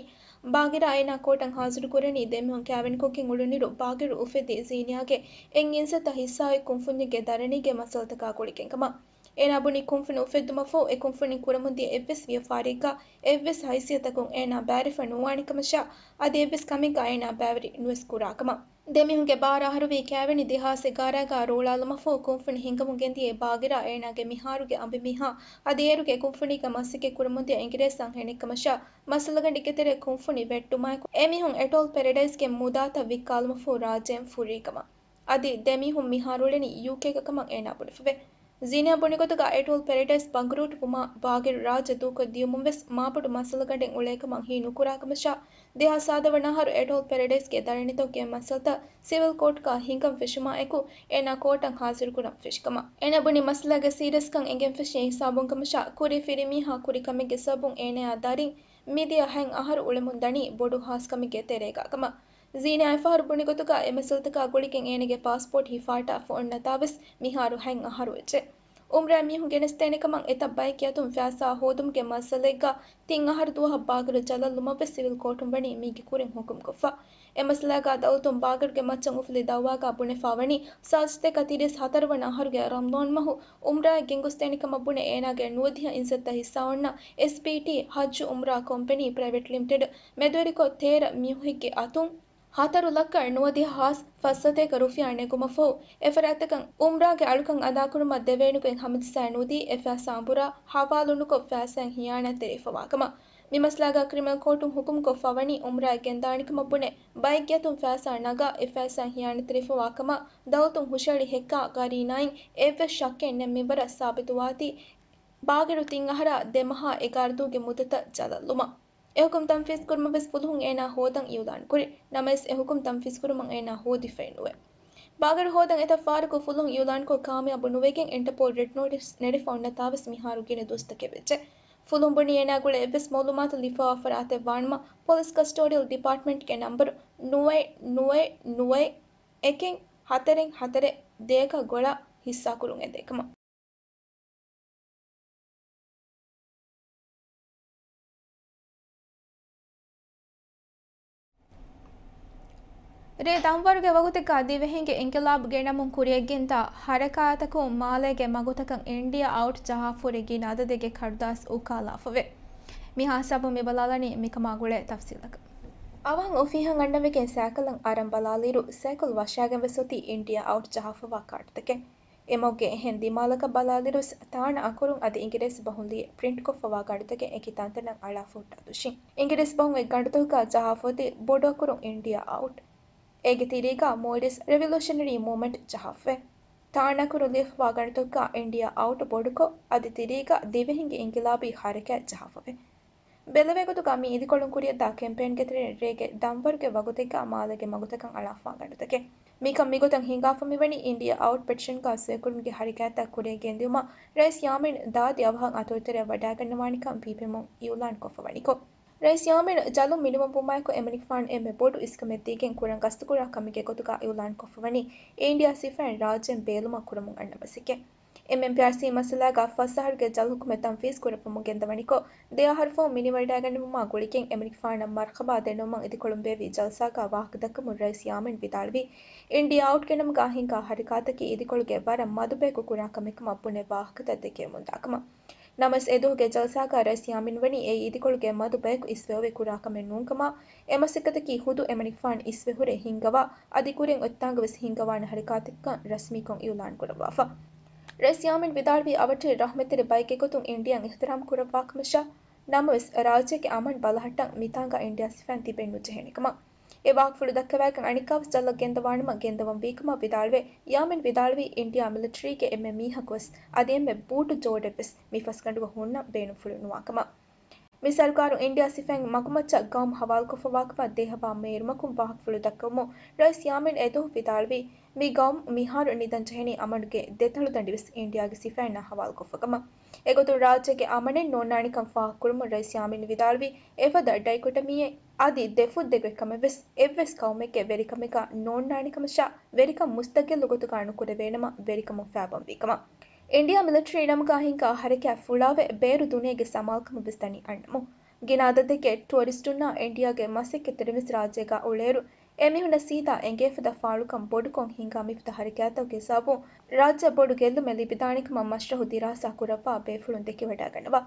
ބާގިރާ އޭނާ ކޯޓަށް ހާޒިރުކުރަނީ ދެމީހުން ކާވެނިކޮށްގެން އުޅުނިރު ބާގިރު އުފެދީ ޒީނިޔާގެ އެއް އިންސައްތަ ހިއްސާއެއް ކުންފުންޏެއްގެ ދަރަނީގެ މައްސަލަތަކާ ގުޅިގެންކަމަށް. އޭނާ ބުނީ ކުންފުނި އުފެއްދުމަށްފަހު އެ ކުންފުނިން ކުރަމުންދިޔަ އެއްވެސް ވިޔަފާރިއެއްގަ އެއްވެސް ހައިސިއްޔަތަކުން އޭނާ ބައިވެރިފަ ނުވާނެކަމަށާ، އަދި އެއްވެސް ކަމެއްގަ އޭނާ ބައިވެރި ނުވެސް ކުރާކަމަށް. ދެމީހުންގެ ބާރަ އަހަރުވީ ކާވެނި ދެހާސް އެގާރައިގަ ރޯޅާލުމަށްފަހު ކުންފުނި ހިނގަމުން ގެންދިޔައީ ބާގިރާ އޭނާގެ މިހާރުގެ އަނބިމީހާ އަދި އޭރުގެ ކުންފުނީގަ މަސައްކަތް ކުރަމުންދިޔަ އިނގިރޭސި އަންހެނެއްކަމަށާ، މައްސަލަގަނޑެއްގެ ތެރޭ ކުންފުނި ވެއްޓުމާއެކު އެމީހުން އެޓޯލް ޕެރެޑައިސްގެ މުދާތައް ވިއްކާލުމަށްފަހު ރާއްޖެއިން ފުރީކަމަށް. އަދި ދެމީހުން މިހާރު އުޅެނީ ޔޫކޭގަ ކަމަށް އޭނާ ބުނެފަވޭ. ޒީނިޔާ ބުނި ގޮތުގަ އެޓޯލް ޕެރެޑައިސް ބަނގުރޫޓުވުމާ ބާގިރު ރާއްޖެ ދޫކޮށް ދިޔުމުން ވެސް މާބޮޑު މައްސަލަގަނޑެއް އުޅޭކަމަށް ހީ ނުކުރާކަމަށާ، ދެހާސް ސާދަ ވަނަ އަހަރު އެޓޯލް ޕެރެޑައިސްގެ ދަރަނިތަކުގެ މައްސަލަތައް ސިވިލް ކޯޓްގަ ހިނގަން ފެށުމާއެކު އޭނާ ކޯޓަށް ހާޒިރުކުރަން ފެށިކަމަށް. އޭނާ ބުނީ މައްސަލާގެ ސީރިއަސްކަން އެނގެން ފެށީ ހިސާބުން ކަމަށާ، ކުރީ ފިރިމީހާ ކުރި ކަމެއްގެ ސަބަބުން އޭނާޔާ ދަރިން މިދިޔަ ހަތް އަހަރު އުޅެމުން ދަނީ ބޮޑު ހާސްކަމެއްގެ ތެރޭގަ ކަމަށް. ޒީނިޔާ އެފަހަރު ބުނި ގޮތުގަ އެ މައްސަލަތަކާ ގުޅިގެން އޭނާގެ ޕާސްޕޯޓް ހިފާއްޓާފަ އޮންނަތާވެސް މިހާރު ހަތް އަހަރު ވެއްޖެ. އުމްރާ މީހުން ގެނެސްދޭނެ ކަމަށް އެތައް ބައެއްގެ އަތުން ފައިސާ ހޯދުމުގެ މައްސަލައެއްގަ ތިން އަހަރު ދުވަހަށް ބާގިރު ޖަލަށް ލުމަށްވެސް ސިވިލް ކޯޓުން ވަނީ މީގެ ކުރިން ހުކުމްކޮށްފަ. އެ މައްސަލާގަ ދައުލަތުން ބާގިރުގެ މައްޗަށް އުފުލި ދައުވާގަ ބުނެފަ ވަނީ، ސާދަ ސަތޭކަ ތިރީސް ހަތަރު ވަނަ އަހަރުގެ ރަމަޟާން މަހު އުމްރާއަށް ގެންގޮސްދޭނެ ކަމަށް ބުނެ އޭނާގެ ނުވަދިހަ އިންސައްތަ ހިއްސާ އޮންނަ އެސްޕީޓީ ހައްޖު އުމްރާ ކޮމްޕެނީ ޕްރައިވެޓް ލިމިޓެޑް މެދުވެރިކޮށް ތޭރަ މީހުހެއްގެ އަތުން ހަތަރު ލައްކަ ނުވަދިހަ ހާސް ފަސް ސަތޭކަ ރުފިޔާ ނެގުމަށްފަހު، އެފަރާތްތަކަށް އުމްރާގެ އަޅުކަން އަދާކުރުމަށް ދެވޭނެ ގޮތް ހަމަޖައްސާ ނުދީ، އެ ފައިސާ އަނބުރާ ހަވާލުނުކޮށް ފައިސާއިން ހިޔާނާތްތެރިފަވާކަމަށް. މި މައްސަލާގަ ކްރިމިނަލް ކޯޓުން ހުކުމްކޮށްފަ ވަނީ، އުމްރާއަށް ގެންދާނެކަމަށް ބުނެ، ބައެއްގެ އަތުން ފައިސާ ނަގާ، އެ ފައިސާއިން ހިޔާނާތްތެރިފަވާކަމަށް ދައުލަތުން ހުށަހެޅި ހެއްކާ ގަރީނާއިން އެއްވެސް ޝައްކެއް ނެތް މިންވަރަށް ސާބިތުވާތީ، ބާގިރު ތިން އަހަރާ ދެ މަހާ އެގާރަ ދުވަހުގެ މުއްދަތަށް ޖަލަށް ލުމަށް. އެ ހުކުމް ތަންފީޒް ކުރުމަށް ވެސް ފުލުހުން އޭނާ ހޯދަން އިއުލާން ކުރި. ނަމަވެސް އެ ހުކުމް ތަންފީޒް ކުރުމަށް އޭނާ ހޯދިފައެއް ނުވޭ. ބާގިރު ހޯދަން އެތައް ފަހަރަކު ފުލުހުން އިއުލާންކޮށް ކާމިޔާބު ނުވެގެން އިންޓަޕޯލް ރެޑް ނޯޓިސް ނެރެފަ އޮންނަތާވެސް މިހާރު ގިނަ ދުވަސްތަކެއް ވެއްޖެ. ފުލުހުން ބުނީ އޭނާ ގުޅޭ އެއްވެސް މައުލޫމާތު ލިޔެފަވާ ފަރާތެއް ވާނަމަ، ޕޮލިސް ކަސްޓޯޑިއަލް ޑިޕާޓްމަންޓްގެ ނަންބަރު ނުވައެއް ނުވައެއް ނުވައެއް އެކެއް ހަތަރެއް ހަތަރެއް ދޭއަކަށް ގޮޅަށް ހިއްސާކުރުން އެދޭކަމަށް. ރޭ ދަންވަރުގެ ވަގުތެއްގަ ދިވެހިންގެ އިންޤިލާބު ގެނަމުން ކުރިޔަށްގެންދާ ހަރަކާތަކުން މާލޭގެ މަގުތަކަށް އިންޑިއާ އައުޓް ޖަހާފަހުރި ގިނަ އަދަދެއްގެ ކަރުދާސް އުކާލާފަވޭ. މިހާ ހިސާބުން މި ބަލާލަނީ މިކަމާ ގުޅޭ ތަފްސީލަކަށް. އަވަހަށް އޮފީހަށް އަންނަވެގެން ސައިކަލަށް އަރަން ބަލާލިއިރު، ސައިކަލް ވަށާގެން ވެސް އޮތީ އިންޑިއާ އައުޓް ޖަހާފަވާ ކާޑުތަކެއް. އެމަގުގެ އެހެން ދިމާލަކަށް ބަލާލިއިރު، ތާނަ އަކުރުން އަދި އިނގިރޭސި ބަހުން ލިޔެ ޕްރިންޓްކޮށްފަވާ ގަނޑުތަކެއް އެކި ތަންތަނަށް އަޅާފަ ހުއްޓާ ދުށިން. އިނގިރޭސި ބަހުން އެ ގަނޑުތަކުގަ ޖަހާފަ އޮތީ ބޮޑު އަކުރުން އިންޑިއާ އައުޓް. އޭގެ ތިރީގަ މޯއިރިސް ރެވިލޫޝަނަރީ މޫވްމަންޓް ޖަހާފަވޭ. ތާނަ އަކުރުން ލިޔެފަވާ ގަނޑުތަކުގަ އިންޑިއާ އައުޓް ބޮޑުކޮށް، އަދި ތިރީގަ ދިވެހިންގެ އިންޤިލާބީ ހަރަކާތް ޖަހާފަވޭ. ބެލެވޭ ގޮތުގަ މި އިދިކޮޅުން ކުރިއަށްދާ ކެމްޕޭންގެ ތެރެއިން ރޭގެ ދަންވަރުގެ ވަގުތެއްގަ މާލޭގެ މަގުތަކަށް އަޅާފަވާ ގަނޑުތަކެއް. މިކަން މިގޮތަށް ހިނގާފަ މިވަނީ އިންޑިއާ އައުޓް ޕެޓިޝަންގަ ސޮއިކުރުމުގެ ހަރަކާތްތައް ކުރިއަށް ގެންދިއުމަށް ރައީސް ޔާމީން ދާދި އަވަހަށް އަތޮޅުތެރެއަށް ވަޑައިގަންނަވާނެކަން ޕީޕީއެމުން އިއުލާންކޮށްފަ ވަނިކޮށް، ރައީސް ޔާމީން ޖަލުން މިނިވަންވުމާއެކު އެމަނިކުފާނު އެންމެ ބޮޑު އިސްކަމެއް ދީގެން ކުރަން ގަސްތުކުރާ ކަމެއްގެ ގޮތުގަ އިއުލާންކޮށްފަ ވަނީ އިންޑިއާ ސިފައިން ރާއްޖޭން ބޭލުމަށް ކުރަމުން އަންނަ މަސައްކަތް. އެމްއެމްޕީއާރްސީ މައްސަލާގަ ފަސް އަހަރުގެ ޖަލް ހުކުމެއް ތަންފީޒް ކުރައްވަމުން ގެންދަވަނިކޮށް، ދެ އަހަރު ފަހު މިނިވަޑައިގަންނަވުމާ ގުޅިގެން އެމަނިކުފާނަށް މަރްހަބާ ދެންނެވުމަށް އިދިކޮޅުން ބޭއްވި ޖަލްސާގަ ވާހަކަ ދައްކަމުން ރައީސް ޔާމީން ވިދާޅުވީ، އިންޑިއާ އައުޓް ގެނަމުގަ ހިނގާ ހަރަކާތަކީ އިދިކޮޅުގެ ވަރަށް މަދު ބަޔަކު ކުރާ ކަމެއް ކަމަށް ބުނެ ވާހަކަތައް ދެކެވެމުންދާ ކަމަށް. ނަމަވެސް، އެދުވަހުގެ ޖަލްސާގަ ރައީސް ޔާމީން ވަނީ އެއީ އިދިކޮޅުގެ މަދު ބަޔަކު އިސްވެއޮވެ ކުރާ ކަމެއް ނޫންކަމާ، އެ މަސައްކަތަކީ ހުދު އެމަނިކުފާނު އިސްވެ ހުރެ ހިންގަވާ، އަދި ކުރިން އޮތްތާނގަވެސް ހިންގަވާނެ ހަރަކާތެއްކަން ރަސްމީކޮށް އިއުލާން ކުރައްވާފަ. ރައީސް ޔާމީން ވިދާޅުވީ، އަވަށޭ ރަޙްމަތްތެރި ބައެއްގެ ގޮތުން އިންޑިއާއަށް އިޙްތިރާމް ކުރައްވާ ކަމަށާ، ނަމަވެސް، ރާއްޖޭގެ އަމަން ބަލަހައްޓަން މިތާނގަ އިންޑިއާ ސިފައިން ތިބެން ނުޖެހޭނެ ކަމަށް. އެ ވާހަކަފުޅު ދައްކަވައިގެން އަނެއްކާވެސް ޖަލަށް ގެންދަވާނަމަ ގެންދަވަން ވީކަމަށް ވިދާޅުވެ، ޔާމީން ވިދާޅުވީ އިންޑިއާ މިލިޓަރީގެ އެންމެ މީހަކުވެސް އަދި އެންމެ ބޫޓު ޖޯޑެއްވެސް މި ފަސްގަނޑުގަ ހުންނަން ބޭނުންފުޅު ނުވާކަމަށް. މި ސަރުކާރު އިންޑިއާ ސިފައިން މަގުމައްޗަށް ގައުމު ހަވާލުކޮށްފަވާކަމަށް ދޭހަވާ މޭރުމަކުން ވާހަކަފުޅު ދައްކަވަމުން ރައީސް ޔާމީން އެދުވަހު ވިދާޅުވީ، މި ގައުމު މިހާރު ނިދަން ޖެހެނީ އަމަނުގެ ދެތަޅުދަނޑިވެސް އިންޑިއާގެ ސިފައިންނާ ހަވާލުކޮށްފަކަމަށް. އެގޮތުން ރާއްޖޭގެ އަމަނެއް ނޯންނާނެކަން ފާހަގަކުރުމުން ރައީސް ޔާމީން ވިދާޅުވީ، އެފަދަ ޑައިކޮޓަމީއެއް އަދި ދެފުށްދެއްވި ކަމެއްވެސް އެއްވެސް ގައުމެއްގެ ވެރިކަމެއްގަ ނޯންނާނެކަމަށާ، ވެރިކަން މުސްތަގިއްލު ގޮތުގަ ނުކުރެވޭނަމަ ވެރިކަމުން ފައިބަންވީކަމަށް. އިންޑިއާ މިލިޓަރީ ނަމުގަ ހިންގާ ހަރަކާތް ފުޅާވެ، ބޭރު ދުނިޔޭގެ ސަމާލުކަމަށްވެސް ދަނީ އަންނަމުން. ގިނަ އަދަދެއްގެ ޓުއަރިސްޓުންނާ އިންޑިއާގެ މަސައްކަތްތެރިންވެސް ރާއްޖޭގަ އުޅޭއިރު، އެމީހުންނަށް ސީދާ އެނގޭ ފަދަ ފާޅުކަން ބޮޑުކޮށް ހިންގާ މިފަދަ ހަރަކާތްތަކުގެ ސަބަބުން ރާއްޖެއަށް ބޮޑު ގެއްލުމެއް ލިބިދާނެކަމަށް މަޝްރަހު ދިރާސާ ކުރައްވާ ބޭފުޅުން ދެކިވަޑައިގަންނަވާ.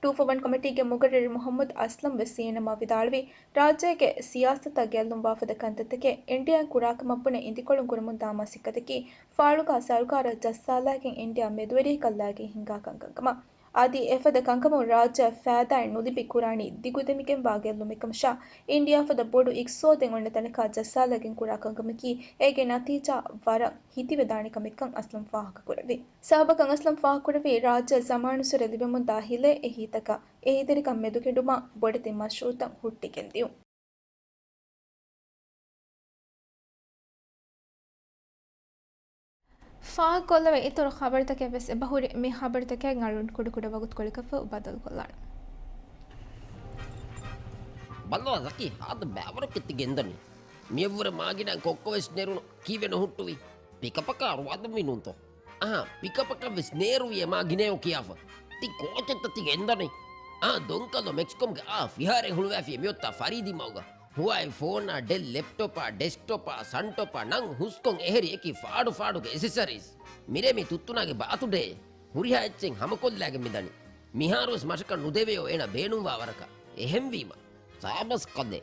ޓޫ ފޯ ވަން ކޮމިޓީގެ މުގައްރަރު މުހައްމަދު އަސްލަމް ވެސް ސީއެންއެންއާ ވިދާޅުވީ، ރާއްޖޭގެ ސިޔާސަތަށް ގެއްލުންވާފަދަ ކަންތައްތަކެއް އިންޑިއާއިން ކުރާކަމަށް ބުނެ އިދިކޮޅުން ކުރަމުންދާ މަސައްކަތަކީ ފާޅުގަ ސަރުކާރަށް ޖައްސާލައިގެން އިންޑިއާ މެދުވެރިއަކަށް ލައިގެން ހިންގާ ކަންކަންކަމަށް. އަދި އެފަދަ ކަންކަމުން ރާއްޖެއަށް ފައިދާއެއް ނުލިބި ކުރާނީ ދިގުދެމިގެންވާ ގެއްލުމެއްކަމަށާ، އިންޑިއާ ފަދަ ބޮޑު އިގްސޯދެއް އޮންނަ ތަނަކަށް ޖައްސާލައިގެން ކުރާ ކަންކަމަކީ އޭގެ ނަތީޖާ ވަރަށް ހިތިވެދާނެ ކަމެއްކަން އަސްލަމް ފާހަގަކުރެއްވި. ސަބަބަކަށް އަސްލަމް ފާހަގަކުރެއްވީ، ރާއްޖެއަށް ޒަމާނުއްސުރެ ލިބެމުންދާ ހިލޭ އެހީތަކަށް އެހީތެރިކަން މެދުކެނޑުމަށް ބޮޑެތި މަޝްރޫއުތައް ހުއްޓިގެންދިޔުން. ފާހަގަކޮށްލެވޭ އިތުރު ޚަބަރުތަކެއް ވެސް އެބަހުރި. މި ޚަބަރުތަކެއް އަޅުން ކުޑަކުޑަ ވަގުތުކޮޅަކަށްފަހު ބަދަލުކޮށްލާނަން. ބަލަ ޒަކީ، ހާދަ ބައިވަރަކަށް ތި ގެންދަނީ. މިއަށްވުރެ މާގިނަ ކޮއްކޮވެސް ނެރުނު. ކީއްވެ ނުހުއްޓުވީ؟ ޕިކަޕަކާ ރުވާދަންވީ ނޫންތޯ؟ އާ، ޕިކަޕަކަށްވެސް ނޭރުވި އެ މާގިނައޯ ކިޔާފަ. ތި ކޯޗެއްތަ ތި ގެންދަނީ؟ އާ، ދޮންކަލޯ މެކްސްކޮމްގެ އާ ފިހާރައެއް ހުޅުވާފި މިއޮތާ ފަރީދީ މަގުގަ. ހުވާއި ފޯނާ، ޑެލް ލެޕްޓޮޕާ، ޑެސްކްޓޮޕާ، ސަންޓޮޕާ ނަން ހުސްކޮށް އެހެރި އެކި ފާޑު ފާޑުގެ އެސެސަރީސް. މިރޭ މި ތުއްތުނާގެ ބާތުޑޭ. ހުރިހާ އެއްޗެއް ހަމަކޮށްލާގެން މިދަނީ. މިހާރުވެސް މަށަކަށް ނުދެވެޔޯ އޭނަ ބޭނުންވާ ވަރަކަށް. އެހެންވީމަ، ސާބަސް ކަލޭ.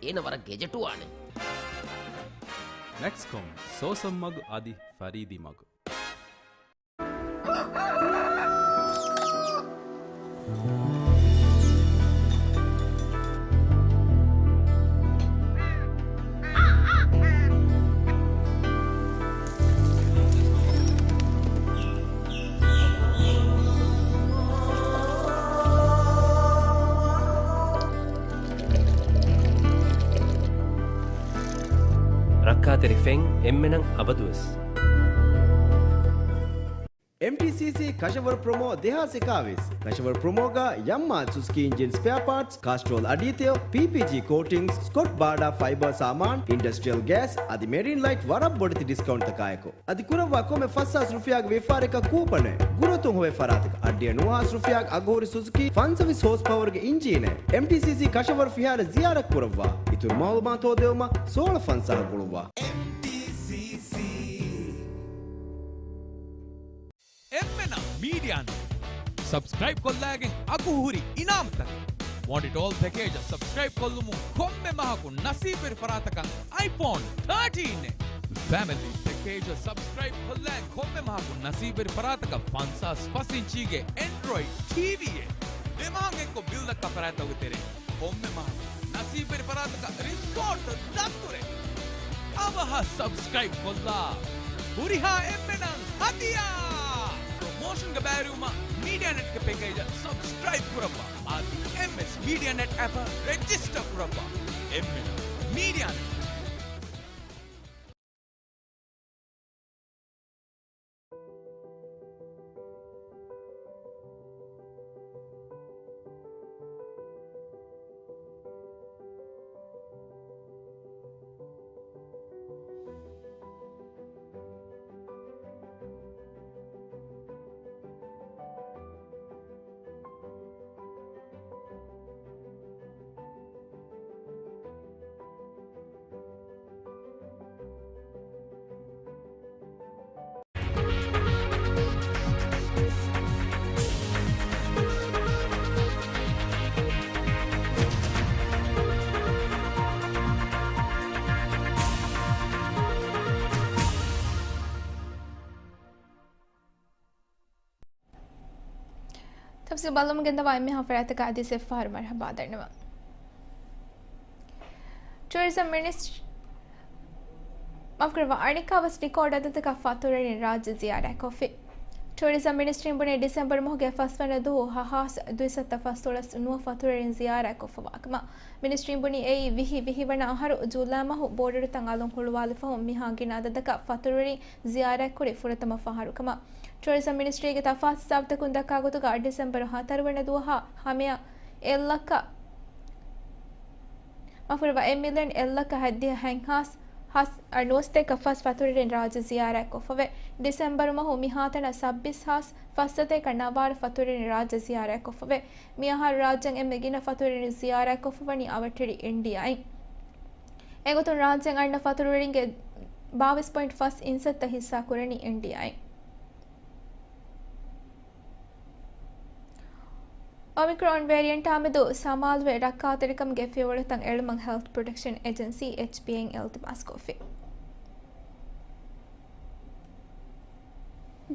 އޭނަ ވަރަށް ގެޖެޓުވާނެ. މެކްސްކޮމް، ސޯސަންމަގު އަދި ފަރީދީ މަގު. ރައްކާތެރި ފެން އެންމެނަށް އަބަދުވެސް. އެމްޓީސީސީ ކަށަވަރު ޕްރޮމޯ ދެހާސް އެކާވީސް. ކަށަވަރު ޕްރޮމޯގަ ޔަމްމާ ސުޒުކީ އިންޖިން ސްޕެއާ ޕާޓްސް، ކާސްޓްރޯލް އަޑީތެޔޮ، ޕީޕީޖީ ކޯޓިންގްސް، ސްކޮޓް ބާޑާ ފައިބާ ސާމާން، އިންޑަސްޓްރިއަލް ގޭސް އަދި މެރިން ލައިޓް ވަރަށް ބޮޑެތި ޑިސްކައުންޓްތަކާއެކު. އަދި ކުރައްވާ ކޮންމެ ފަސް ހާސް ރުފިޔާގެ ވިޔަފާރިއަކަށް ކޫޕަނެއް. ގުރުއަތުން ހޮވޭ ފަރާތަކަށް އައްޑިހަ ނުވަ ހާސް ރުފިޔާގެ އަގުހުރި ސުޒުކީ ފަންސަވީސް ހޯސް ޕަވަރުގެ އިންޖީނެއް. އެމްޓީސީސީ ކަށަވަރު ފިހާރަ ޒިޔާރަތް ކުރައްވާ. އިތުރު މައުލޫމާތު ހޯދެވުމަށް ސޯޅަ ފަންސާހަށް ގުޅުއްވާ. އެމްޓީސީސީ. އެންމެނަށް މީޑިއާ ނެޓް ސަބްސްކްރައިބް ކޮށްލައިގެން އަގުހުރި އިނާމުތަކެއް. ވޮންޑިޓޯލް ޕެކޭޖަށް ސަބްސްކްރައިބް ކޮށްލުމުން ކޮންމެ މަހަކު ނަސީބުވެރި ފަރާތަކަށް އައިފޯން ތާޓީން އެއް. ފެމިލީ ޕެކޭޖަށް ސަބްސްކްރައިބް ކޮށްލައިގެން ކޮންމެ މަހަކު ނަސީބުވެރި ފަރާތަކަށް ފަންސާސް ފަސް އިންޗީގެ އެންޑްރޮއިޑް ޓީވީއެއް. ދެ މަހަށް އެއްކޮށް ބިލް ދައްކާ ފަރާތްތަކުގެ ތެރެއިން ކޮންމެ މަހަކު ނަސީބުވެރި ފަރާތަކަށް ރިސޯޓް ދަތުރެއް. އަވަހަށް ސަބްސްކްރައިބް ކޮށްލާ. ހުރިހާ އެންމެނަށް ހަދިޔާ! ޕްރޮމޯޝަންގެ ބައިވެރިވުމަށް މީޑިއާ ނެޓްގެ ޕެކޭޖަށް ސަބްސްކްރައިބް ކުރައްވާ. އަދި އެމްއެސް މީޑިއާ ނެޓް އެޕަށް ރެޖިސްޓަރ ކުރައްވާ. އެންމެނަށް މީޑިއާ ނެޓް. ތަފްސީލް ބަލަމުން ގެންދަވާ އެންމެހާ ފަރާތަކަށް އަދިވެސް އެއްފަހަރު މަރުޙަބާ ދަންނަވަން. ޓޫރިޒަމް މިނިސްޓްރީ، މާފުކުރައްވާ، އަނެއްކާވެސް ރިކޯޑް އަދަދަކަށް ފަތުރުވެރިން ރާއްޖެ ޒިޔާރާތް ކޮށްފި. ޓޫރިޒަމް މިނިސްޓްރީން ބުނީ ޑިސެމްބަރު މަހުގެ ފަސްވަނަ ދުވަހު ހަ ހާސް ދުއިސައްތަ ފަސްދޮޅަސް ނުވަ ފަތުރުވެރިން ޒިޔާރާތް ކޮށްފަވާ ކަމަށް. މިނިސްޓްރީން ބުނީ އެއީ ވިހި ވިހި ވަނަ އަހަރު ޖޫލައި މަހު ބޯޑަރުތައް އަލުން ހުޅުވާލިފަހު މިހާ ގިނަ އަދަދަކަށް ފަތުރުވެރިން ޒިޔާރާތްކުރި ފުރަތަމަ ފަހަރު ކަމަށް. ޓޫރިޒަމް މިނިސްޓްރީގެ ތަފާސް ހިސާބުތަކުން ދައްކާ ގޮތުގަ ޑިސެމްބަރު ހަތަރު ވަނަ ދުވަހަށް ހަމަޔަށް އެއްލައްކަ، މާފުކުރައްވާ، އެއް މިލިއަން އެއްލައްކަ ހަތްދިހަ ހަތް ހާސް ހާސް ނުވަސަތޭކަ ފަސް ފަތުރުވެރިން ރާއްޖެ ޒިޔާރާތް ކޮށްފަވޭ. ޑިސެމްބަރު މަހު މިހާތަނަށް ސައްބީސް ހާސް ފަސްސަތޭކަ ނަވާރަ ފަތުރުވެރިން ރާއްޖެ ޒިޔާރާތް ކޮށްފަވޭ. މިއަހަރު ރާއްޖޭން އެންމެ ގިނަ ފަތުރުވެރިން ޒިޔާރާތް ކޮށްފަވަނީ އަވަށްޓެރި އިންޑިއާއިން. އެގޮތުން ރާއްޖޭން އަންނަ ފަތުރުވެރިންގެ ބާވީސް ޕޮއިންޓް ފަސް އިންސައްތަ ހިއްސާ ކުރަނީ އިންޑިއާއިން. އޮމިކްރޯން ވޭރިއަންޓާމެދު ސަމާލުވެ ރައްކާތެރިކަމުގެ ފިޔަވަޅުތައް އެޅުމަށް ހެލްތް ޕްރޮޓެކްޝަން އެޖެންސީ، އެޗްޕީއޭ، އިން އިލްތިމާސްކޮށްފި.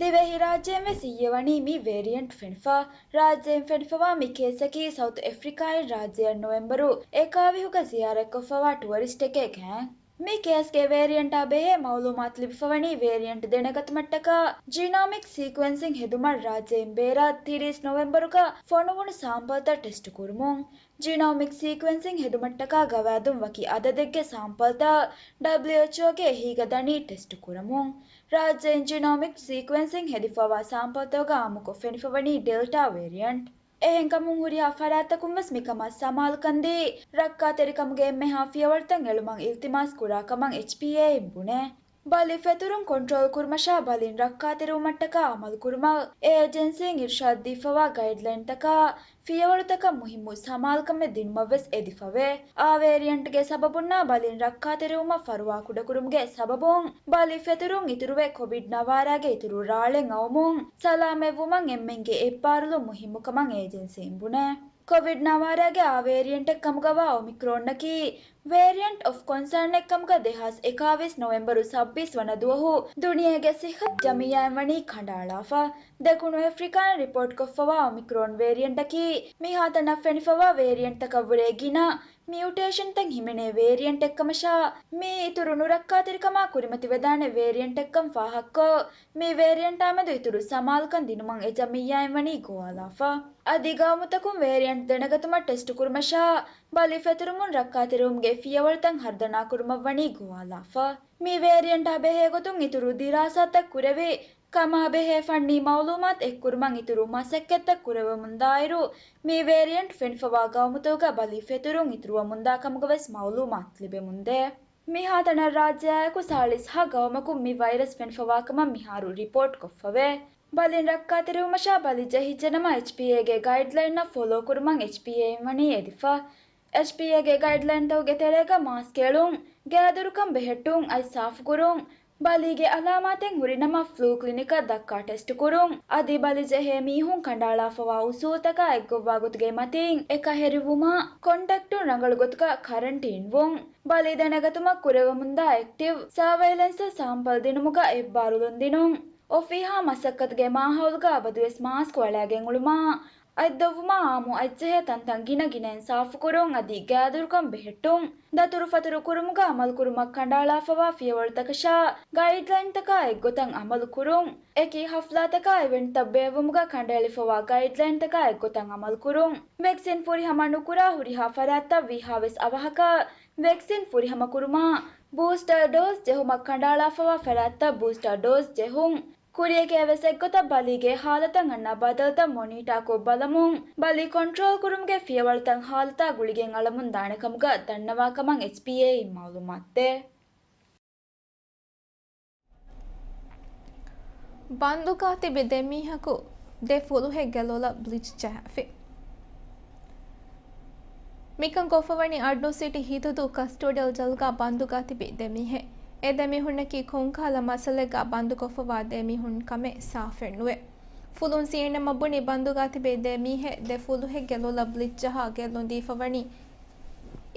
ދިވެހިރާއްޖޭން ވެސް އިއްޔެ ވަނީ މި ވޭރިއަންޓް ފެނިފަ. ރާއްޖޭން ފެނިފަވާ މި ކޭސަކީ ސައުތު އެފްރިކާއިން ރާއްޖެއަށް ނޮވެމްބަރު އެކާވީހުގަ ޒިޔާރަތްކޮށްފަވާ ޓުއަރިސްޓެކޭ ގެން. މި ކޭސްގެ ވޭރިއަންޓާ ބެހޭ މައުލޫމާތު ލިބިފަވަނީ ވޭރިއަންޓް ދެނެގަތުމަށްޓަކާ ޖީނޯމިކް ސީކުއެންސިން ހެދުމަށް ރާއްޖޭން ބޭރަށް ތިރީސް ނޮވެމްބަރުގަ ފޮނުވުނު ސާމްޕަލްތައް ޓެސްޓު ކުރުމުން. ޖީނޯމިކް ސީކުއެންސިން ހެދުމަށްޓަކާ ގަވާއިދުން ވަކި އަދަދެއްގެ ސާމްޕަލްތައް ޑަބްލިއުއެޗްއޯގެ އެހީގަ ދަނީ ޓެސްޓު ކުރަމުން. ރާއްޖޭން ޖީނޯމިކް ސީކުއެންސިން ހެދިފަވާ ސާމްޕަލްތަކުގަ އާއްމުކޮށް ފެނިފަވަނީ ޑެލްޓާ ވޭރިއަންޓް. އެހެންކަމުން ހުރިހާ ފަރާތްތަކުން ވެސް މިކަމަށް ސަމާލުކަންދީ، ރައްކާތެރިކަމުގެ އެންމެހާ ފިޔަވަޅުތައް އެޅުމަށް އިލްތިމާސް ކުރާ ކަމަށް އެޗްޕީއޭއިން ބުނޭ. ބަލި ފެތުރުން ކޮންޓްރޯލް ކުރުމަށާ ބަލިން ރައްކާތެރިވުމަށްޓަކާ އަމަލު ކުރުމަށް އެ އެޖެންސީން އިރުޝާދް ދީފަވާ ގައިޑްލައިންތަކާ ފިޔަވަޅުތަކަށް މުހިއްމު ސަމާލުކަމެއް ދިނުމަށް ވެސް އެދިފަވޭ. އާ ވޭރިއަންޓްގެ ސަބަބުންނާ ބަލިން ރައްކާތެރިވުމަށް ފަރުވާ ކުޑަކުރުމުގެ ސަބަބުން ބަލި ފެތުރުން އިތުރުވެ ކޮވިޑް ނަވާރާގެ އިތުރު ރާޅެއް އައުމުން ސަލާމަތްވުމަށް އެންމެންގެ އެއްބާރުލުން މުހިއްމު ކަމަށް އެ އެޖެންސީން ބުނޭ. ކޮވިޑް ނަވާރާގެ އާ ވޭރިއަންޓެއް ކަމުގަވާ އޮމިކްރޯންއަކީ ވޭރިއަންޓް އޮފް ކޮންސާންއެއް ކަމުގަ ދެހާސް އެކާވީސް ނޮވެމްބަރު ސައްބީސް ވަނަ ދުވަހު ދުނިޔޭގެ ސިއްހަތު ޖަމިއްޔާއިން ވަނީ ކަނޑައަޅާފަ. ދެކުނު އެފްރިކާއިން ރިޕޯޓްކޮށްފަވާ އޮމިކްރޯން ވޭރިއަންޓަކީ މިހާތަނަށް ފެނިފަވާ ވޭރިއަންޓްތަކަށްވުރެ ގިނަ މިއުޓޭޝަންތައް ހިމެނޭ ވޭރިއަންޓެއްކަމަށާ، މިއީ އިތުރު ނުރައްކާތެރިކަމާ ކުރިމަތިވެދާނެ ވޭރިއަންޓެއްކަން ފާހަގަކޮށް، މި ވޭރިއަންޓާމެދު އިތުރު ސަމާލުކަން ދިނުމަށް އެ ޖަމިއްޔާއިން ވަނީ ގޮވާލާފަ. އަދި ގައުމުތަކުން ވޭރިއަންޓް ދެނެގަތުމަށް ޓެސްޓު ކުރުމަށާ، ބަލި ފެތުރުމުން ރައްކާތެރިވުމުގެ ފިޔަވަޅުތައް ހަރުދަނާކުރުމަށް ވަނީ ގޮވާލާފަ. މި ވޭރިއަންޓާ ބެހޭގޮތުން އިތުރު ދިރާސާތައް ކުރެވި، ކަމާބެހޭ ފަންނީ މައުލޫމާތު އެއްކުރުމަށް އިތުރު މަސައްކަތްތައް ކުރެވެމުންދާއިރު، މި ވޭރިއަންޓް ފެނިފަވާ ގައުމުތަކުގަ ބަލި ފެތުރުން އިތުރުވަމުންދާ ކަމުގަވެސް މައުލޫމާތު ލިބެމުންދޭ. މިހާތަނަށް ރާއްޖެއާއެކު ސާޅީސް ހަ ގައުމަކުން މި ވައިރަސް ފެނިފަވާކަމަށް މިހާރު ރިޕޯޓްކޮށްފަވޭ. ބަލިން ރައްކާތެރިވުމަށާ ބަލި ޖެހިއްޖެނަމަ އެޗްޕީއޭގެ ގައިޑްލައިންއަށް ފޮލޯ ކުރުމަށް އެޗްޕީއޭއިން ވަނީ އެދިފަ. އެޗްޕީއޭގެ ގައިޑްލައިންތަކުގެ ތެރޭގަ މާސްކް އެޅުން، ގާދަރުކަން ބެހެއްޓުން، އަތް ސާފުކުރުން، ބަލީގެ އަލާމާތެއް ހުރިނަމަ ފްލޫ ކްލިނިކަށް ދައްކާ ޓެސްޓުކުރުން، އަދި ބަލި ޖެހޭ މީހުން ކަނޑައަޅާފަވާ އުސޫލުތަކާ އެއްގޮވާގޮތުގެ މަތީން އެކަހެރިވުމާ، ކޮންޓެކްޓުން ރަނގަޅު ގޮތުގަ ކަރަންޓީންވުން، ބަލި ދެނެގަތުމަށް ކުރެވެމުންދާ އެކްޓިވް ސާވައިލެންސަށް ސާމްޕަލް ދިނުމުގަ އެއްބާރުލުން ދިނުން، އޮފީހާ މަސައްކަތުގެ މާހައުލުގަ އަބަދުވެސް މާސްކް ވަޅައިގެން އުޅުމާ، އަތްދޮއްވުމާ އާއްމު އަތްޖެހޭ ތަންތަން ގިނަ ގިނައިން ސާފުކުރުން އަދި ގާދަރުކަން ބެހެއްޓުން، ދަތުރުފަތުރު ކުރުމުގަ އަމަލުކުރުމަށް ކަނޑައަޅާފަވާ ފިޔަވަޅުތަކަށާ ގައިޑްލައިންތަކާ އެއްގޮތަށް އަމަލުކުރުން، އެކި ހަފްލާތަކާ އިވެންޓްތައް ބޭއްވުމުގަ ކަނޑައެޅިފަވާ ގައިޑްލައިންތަކާ އެއްގޮތަށް އަމަލުކުރުން، ވެކްސިން ފުރިހަމަ ނުކުރާ ހުރިހާ ފަރާތްތައް ވީހާވެސް އަވަހަކަށް ވެކްސިން ފުރިހަމަ ކުރުމާ، ބޫސްޓަރ ޑޯޒް ޖެހުމަށް ކަނޑައަޅާފަވާ ފަރާތްތައް ބޫސްޓަރ ޑޯޒް ޖެހުން. ކުރިޔަކޭ ވެސް އެއްގޮތަށް ބަލީގެ ހާލަތަށް އަންނަ ބަދަލުތައް މޮނީޓާކޮށް ބަލަމުން، ބަލި ކޮންޓްރޯލް ކުރުމުގެ ފިޔަވަޅުތައް ހާލަތާ ގުޅިގެން އަޅަމުން ދާނެ ކަމުގަ ދަންނަވާ ކަމަށް އެޗްޕީއޭއިން މައުލޫމާތު ދޭ. ބަންދުގާ ތިބި ދެ މީހަކު ދެ ފުލުހެއްގެ ލޮލަށް ބްލީޗް ޖަހާފި. މިކަން ކޮށްފަވަނީ އައްޑޫ ސިޓީ ހިތުދޫ ކަސްޓޯޑިއަލް ޖަލުގާ ބަންދުގާ ތިބި ދެ މީހެއް. އެ ދެ މީހުންނަކީ ކޮންކަހަލަ މައްސަލައެއްގާ ބަންދުކޮށްފަވާ ދެ މީހުން ކަމެއް ސާފެއް ނުވޭ. ފުލުން ސީއެންއެމްއަށް ބުނީ ބަންދުގާ ތިބި ދެ މީހެއް ދެ ފުލުހެއްގެ ލޮލަށް ބްލީޗް ޖަހާ ގެއްލުން ދީފަވަނީ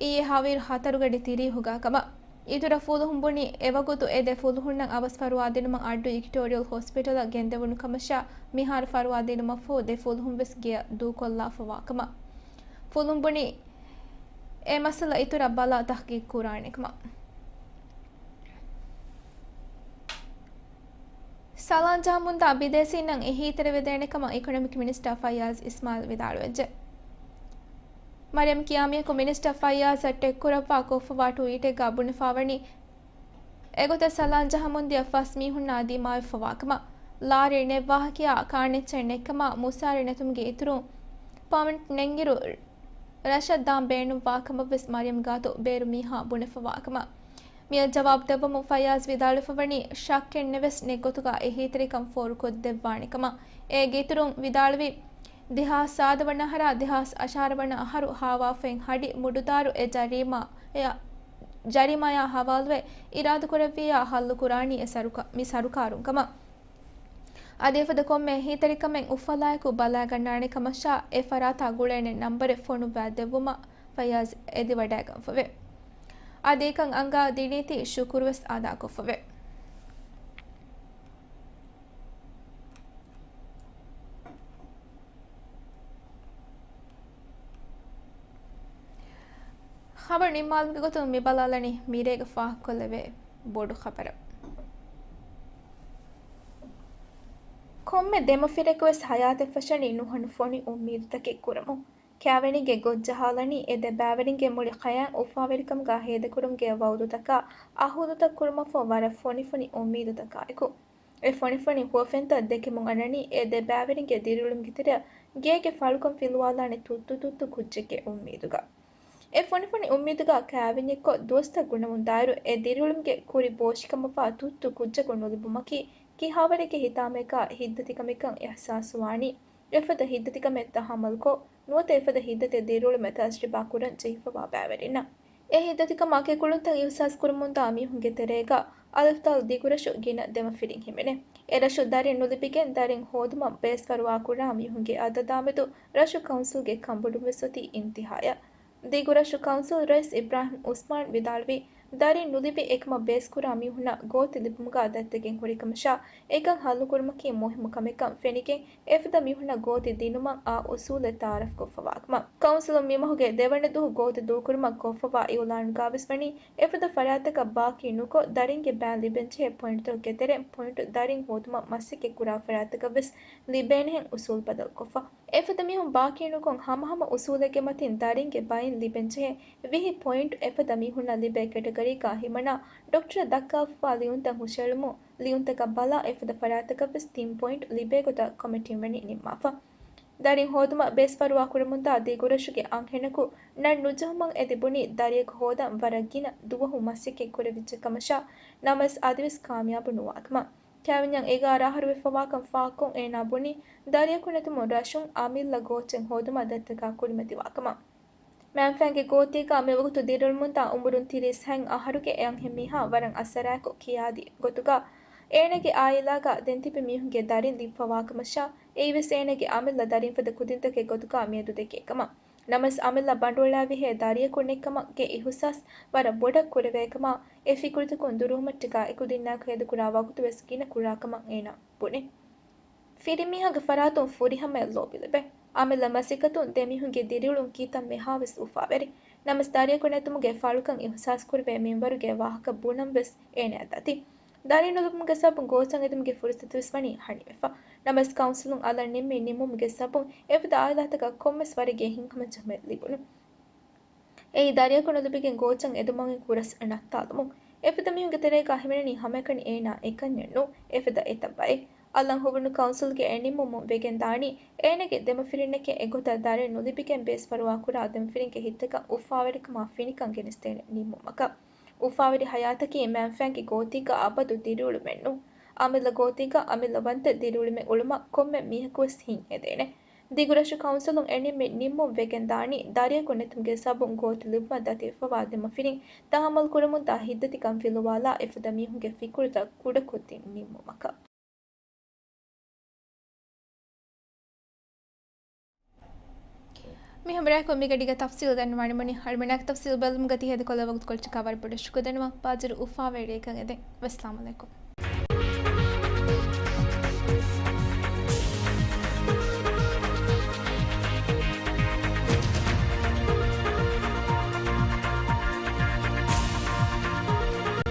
އިއްޔެ ހަވީރު ހަތަރުގަޑި ތިރީހުގާ ކަމަށް. އިތުރަށް ފުލުހުން ބުނީ، އެވަގުތު އެ ދެ ފުލުހުންނަށް އަވަސް ފަރުވާދިނުމަށް އައްޑޫ އިކްޓޯރިއަލް ހޮސްޕިޓަލަށް ގެންދެވުނު ކަމަށާ، މިހާރު ފަރުވާދިނުމަށްފަހު ދެ ފުލުހުން ވެސް ގެޔަށް ދޫކޮށްލާފަވާ ކަމަށް. ފުލުން ބުނީ، އެ މައްސަލަ އިތުރަށް ބަލާ ތަހްގީގު ކުރާނެ ކަމަށް. ސަލާން ޖަހަމުންދާ ބިދޭސީންނަށް އެހީތެރިވެދޭނެ ކަމަށް އިކޮނޮމިކް މިނިސްޓަރ ފައްޔާޒް އިސްމާއިލް ވިދާޅުވެއްޖެ. މަރިޔަމް ކިޔާމީހަކު މިނިސްޓަރ ފައްޔާޒަށް ޓެގްކުރައްވާ ކޮށްފަވާ ޓުވީޓެއްގަ ބުނެފަވަނީ، އެގޮތަށް ސަލާން ޖަހަމުންދިޔަ ފަސް މީހުންނާ ދިމާވެފަވާކަމަށް، ލާރި ނެއްވާހަކަޔާ ކާނެއްޗެއް ނެއްކަމާ މުސާރަ ނެތުމުގެ އިތުރުން ޕަމްޕް ނެންގިރު ރަށަށް ދާން ބޭނުންވާކަމަށްވެސް މަރިޔަމް ގާތު ބޭރު މީހާ ބުނެފަވާކަމަށް. މިއަށް ޖަވާބު ދެއްވަމުން ފައްޔާޒް ވިދާޅުވެފަވަނީ، ޝައްކެއްނެވެސް ނެތްގޮތުގަ އެހީތެރިކަން ފޯރުކޮށްދެއްވާނެކަމަށް. އޭގެ އިތުރުން ވިދާޅުވީ، ދެހާސް ސާދަ ވަނަ އަހަރާ ދެހާސް އަށާރަ ވަނަ އަހަރު ހާވާފައިން ހަޑި މުޑުދާރު އެ ޖަރީމާ، އެ ޖަރީމާޔާ ހަވާލުވެ އިރާދަކުރެއްވިއްޔާ ހައްލުކުރާނީ އެ ސަރުކަ-، މި ސަރުކާރުން ކަމަށް. އަދި އެފަދަ ކޮންމެ އެހީތެރިކަމެއް އުފަލާއެކު ބަލާގަންނާނެ ކަމަށާ، އެ ފަރާތާ ގުޅޭނެ ނަންބަރެއް ފޮނުއްވާ ދެއްވުމަށް ފައްޔާޒް އެދިވަޑައިގަންފަވޭ. އަދި އެކަން އަންގާ ދިނީތީ ޝުކުރުވެސް އަދާކޮށްފަވޭ. ޚަބަރު ނިންމާލުމުގެ ގޮތުން މި ބަލާލަނީ މިރޭގަ ފާހަގަކޮށްލެވޭ ބޮޑު ޚަބަރަށް. ކޮންމެ ދެމަފިރިއަކުވެސް ހަޔާތެއް ފަށަނީ ނުހަނު ފޮނި އުއްމީދުތަކެއް ކުރަމުން. ކާވެނީގެ ގޮށްޖަހާލަނީ އެ ދެ ބައިވެރިންގެ މުޅި ކަޔާން އުފާވެރިކަމުގަ ހޭދަކުރުމުގެ ވައުދުތަކާ އަހުލުތައް ކުރުމަށްފަހު ވަރަށް ފޮނިފޮނި އުއްމީދުތަކާއެކު. އެ ފޮނިފޮނި ހުވަފެންތައް ދެކެމުން އަންނަނީ އެ ދެ ބައިވެރިންގެ ދިރިއުޅުމުގެ ތެރެއަށް ގޭގެ ފަޅުކަން ފިލުވާލާނެ ތުއްތު ތުއްތު ކުއްޖެއްގެ އުއްމީދުގަ. އެ ފޮނިފޮނި އުއްމީދުގަ ކާވެންޏެއްކޮށް ދުވަސްތައް ގުނަވުން ދާއިރު އެ ދިރިއުޅުމުގެ ކުރި ބޯށިކަމަށްވާ ތުއްތު ކުއްޖަކު ނުލިބުމަކީ ކިހާވަރެއްގެ ހިތާމަޔަކާ ހިތްދަތިކަމެއްކަން އިޙްސާސްވާނީ. އެފަދަ ހިތްދަތިކަމެއް ތަޙައްމަލްކޮށް، ނުވަތަ އެފަދަ ހިތްދަތި ދިރިއުޅުމެއް ތަޖްރިބާ ކުރަން ޖެހިފަވާ ބައިވެރިންނަށް. އެ ހިތްދަތިކަމާ ކެކުޅުންތައް އިޙްސާސް ކުރަމުންދާ މީހުންގެ ތެރޭގަ އަލިފްތާލު ދިގުރަށު ގިނަ ދެމަފިރިން ހިމެނޭ. އެ ރަށު ދަރިން ނުލިބިގެން ދަރިން ހޯދުމަށް ބޭސްފަރުވާކުރާ މީހުންގެ އަދަދާމެދު ރަށު ކައުންސިލްގެ ކަންބޮޑުންވެސް އޮތީ އިންތިހާޔަށް. ދިގުރަށު ކައުންސިލް ރައީސް އިބްރާހިމް އުސްމާން ވިދާޅުވީ، ދަރިން ނުލިބި އެކަމަށް ބޭސްކުރާ މީހުންނަށް ގޯތި ލިބުމުގަ ދަތިވެގެން ހުރިކަމަށާ، އެކަން ހައްލުކުރުމަކީ މުހިއްމު ކަމެއްކަން ފެނިގެން، އެފަދަ މީހުންނަށް ގޯތި ދިނުމަށް އާ އުސޫލެއް ތައާރަފްކޮށްފަވާކަމަށް. ކައުންސިލުން މިމަހުގެ ދެވަނަ ދުވަހު ގޯތި ދޫކުރުމަށް ކޮށްފަވާ އިއުލާނުގަވެސް ވަނީ، އެފަދަ ފަރާތަކަށް ބާކީ ނުކޮށް، ދަރިންގެ ބައިން ލިބެންޖެހޭ ޕޮއިންޓްތަކުގެ ތެރެއިން ޕޮއިންޓް ދަރިން ހޯދުމަށް މަސައްކަތްކުރާ ފަރާތަކަށްވެސް ލިބޭނެހެން އުސޫލް ބަދަލުކޮށްފަ. އެފަދަ މީހުން ބާކީ ނުކޮށް، ހަމަހަމަ އުސޫލެއްގެ މަތިން ދަރިންގެ ބައިން ލިބެންޖެހޭ ވިހި ޕޮއިންޓް އެފަދަ މީހުންނަށް ލިބޭ ކެޓަގަރީގަ ހިމަނާ، ޑޮކްޓަރަށް ދައްކާފަވާ ލިޔުންތައް ހުށައެޅުމުން، ލިޔުންތަކަށް ބަލާ އެފަދަ ފަރާތަކަށްވެސް ތިން ޕޮއިންޓް ލިބޭ ގޮތަށް ކޮމިޓީން ވަނީ ނިންމާފަ. ދަރިން ހޯދުމަށް ބޭސްފަރުވާ ކުރަމުންދާ ދިގުރަށުގެ އަންހެނަކު ނަން ނުޖެހުމަށް އެދި ބުނީ، ދަރިއަކު ހޯދަން ވަރަށް ގިނަ ދުވަހު މަސައްކަތް ކުރެވިއްޖެ ކަމަށާ، ނަމަވެސް އަދިވެސް ކާމިޔާބު ނުވާކަމަށް. ކެވިންއަށް އެގާރަ އަހަރު ވެފަވާކަން ފާހަގަކޮށް، އޭނާ ބުނީ، ދަރިއަކު ނެތުމުން ރަށުން އަމިއްލަ ގޯއްޗެއް ހޯދުމަށް ދަތިތަކާ ކުރިމަތިވާކަމަށް. މާންފައިންގެ ގޯތީގަ މިވަގުތު ދިރިއުޅުމުންދާ އުމުރުން ތިރީސް ހަތް އަހަރުގެ އެ އަންހެންމީހާ ވަރަށް އަސަރާއެކު ކިޔާދި ގޮތުގަ، އޭނާގެ އާއިލާގަ ދެން ތިބި މީހުންގެ ދަރިން ލިބިފަވާކަމަށާ، އެއީވެސް އޭނާގެ އަމިއްލަ ދަރިން ފަދަ ކުދިންތަކެއް ގޮތުގަ މިއަދު ދެކޭކަމަށް. ނަމަވެސް އަމިއްލަ ބަނޑުއަޅާވިހޭ ދަރިއަކު ނެތްކަމުގެ އިހުސާސް ވަރަށް ބޮޑަށް ކުރެވޭކަމާ، އެ ފިކުރުތަކުން ދުރުހުމަށްޓަކާ އެކުދިންނާއެކު ހޭދަކުރާ ވަގުތުވެސް ގިނަ ކުރާކަމަށް އޭނާ ބުނި. ފިރިމީހާގެ ފަރާތުން ފުރިހަމަޔަށް ލޯބިލިބޭ. އަމިއްލަ މަސައްކަތުން ދެމީހުންގެ ދިރިއުޅުން ކިތައްމެހާވެސް އުފާވެރި. ނަމަވެސް ދަރިއަކު ނެތުމުގެ ފަޅުކަން އިހުސާސްކުރެވޭ މިންވަރުގެ ވާހަކަ ބުނަންވެސް އޭނައަށް ދަތި. ދަރިން ނުލިބުމުގެ ސަބަބުން ގޯއްޗަށް އެދުމުގެ ފުރުސަތުވެސް ވަނީ ހަނިވެފަ. ނަމަވެސް ކައުންސިލުން އަލަށް ނިންމި ނިންމުމުގެ ސަބަބުން އެފަދަ އާއިލާތަކަށް ކޮންމެސް ވަރެއްގެ ހިތްހަމަޖެހުމެއް ލިބުނު. އެއީ ދަރިއަކު ނުލިބިގެން ގޯއްޗަށް އެދުމަށް ހުރަސް ނައްތާލުމުން. އެފަދަ މީހުންގެ ތެރޭގަ ހިމެނެނީ ހަމައެކަނި އޭނާ އެކަންޏެއް ނޫން، އެފަދަ އެތައް ބައެއް. އަލަށް ހުވުނު ކައުންސިލްގެ އެ ނިންމުމުން ވެގެންދާނީ، އޭނާގެ ދެމަފިރިންނެކޭ އެގޮތަށް ދަރިން ނުލިބިގެން ބޭސްފަރުވާކުރާ ދެމަފިރިންގެ ހިތްތަކަށް އުފާވެރިކަމާ ފިނިކަން ގެނެސްދޭނެ ނިންމުމަކަށް. އުފާވެރި ހަޔާތަކީ މާންފައިންގެ ގޯތީގަ އަބަދު ދިރިއުޅުމެއް ނޫން. އަމިއްލަ ގޯތީގަ އަމިއްލަވަންތަ ދިރިއުޅުމެއް އުޅުމަށް ކޮންމެ މީހަކުވެސް ހިތް ހެދޭނެ. ދިގުރަށު ކައުންސިލުން އެ ނިންމި ނިންމުން ވެގެންދާނީ، ދަރިއަކު ނެތުމުގެ ސަބަބުން ގޯތި ލިބުމަށް ދަތިވެފަވާ ދެމަފިރިން ތަހައްމަލް ކުރަމުންދާ ހިތްދަތިކަން ފިލުވާލާ އެފަދަ މީހުންގެ ފިކުރުތައް ކުޑަކޮށްދިން ނިންމުމަކަށް. މި ހަމަރާކޮށް މިގަޑީގެ ތަފްސީލް ދަންނަވާނެ މުނި. އަޅުމެންނާ ތަފްސީލް ބަލުމުގަ ތި ހޭދަކޮށްލައްވަގުތުކޮޅަށް ކަވާރު ބޮޑަށް ޝުކުރު ދަންނަވަން. ބާޒަރު އުފާވެރި ރެއެއްކަން އެދެން. ވައްސަލާމް އަލައިކުމް.